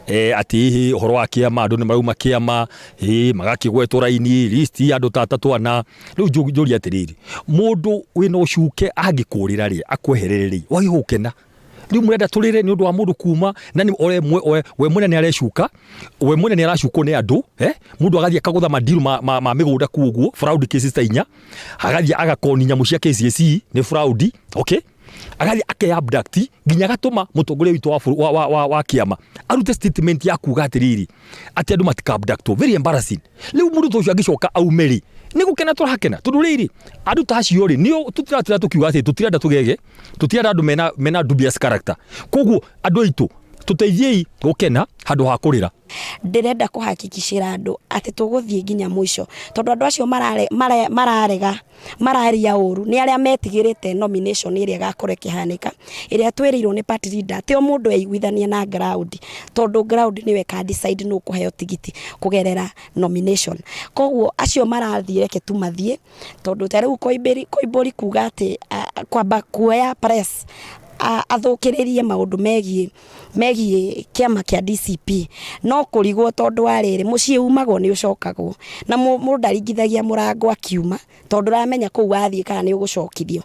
Atĩ hihi ũhoro wa kĩama, andũ nĩ marauma kĩama, magakĩgwetwo raini list ya andũ ta atatũ ana. Rĩu njũrie atĩrĩrĩ, mũndũ wĩna ũcuke angĩkũrĩra rĩ, akweherere rĩ, wagĩrĩirwo gũkena? Rĩu mũrenda tũrĩre nĩ ũndũ wa mũndũ kuma na nĩ we mwene nĩ arecuka, we mwene nĩ aracukwo nĩ andũ? Mũndũ agathiĩ akagũtha mandiru ma mĩgũnda kuo ũguo, fraud cases ta inya, agathiĩ agakoni nyamũ cia KCSE nĩ fraud, okay, agathiĩ ake abduct nginya agatũma mũtongoria witũ wa kĩama arute statement ya kuga atĩrĩrĩ, atĩ andũ matika abductwo. Very embarrassing. Rĩu mũndũ ta ũcio angĩcoka aume rĩ, nĩ gũkena tũrakena? Tondũ rĩrĩ, andũ ta acio rĩ, nĩo tũtiratira tũkiuga atĩ tũtirenda tũgege, tũtirenda andũ mena dubious character. Koguo andũ aitũ, tũteithiei gũkena handũ ha kũrĩra. Ndĩrenda kũhakikicĩra andũ atĩ tũgũthiĩ nginya mũico, tondũ andũ acio mararega, mararia ũru nĩ arĩa metigĩrĩte nomination ĩrĩa ĩgakorwo ĩkĩhanĩka, ĩrĩa twĩrĩirwo nĩ party leader atĩ o mũndũ eiguithanie na ground, tondũ ground nĩyo ĩka decide nũ ũkũheo tigiti kũgerera nomination. Koguo acio marathiĩ, reke tu mathiĩ, tondũ ta rĩu Koimbũri kuga atĩ kwamba kuoya press athũkĩrĩrie maũndũ megiĩ kĩama kĩa DCP, no kũrigwo, tondũ wa rĩrĩ, mũciĩ umagwo nĩ ũcokagwo na mũndũ ndaringithagia mũrango akiuma, tondũ ũramenya kũu wathiĩ kana nĩ ũgũcokithio.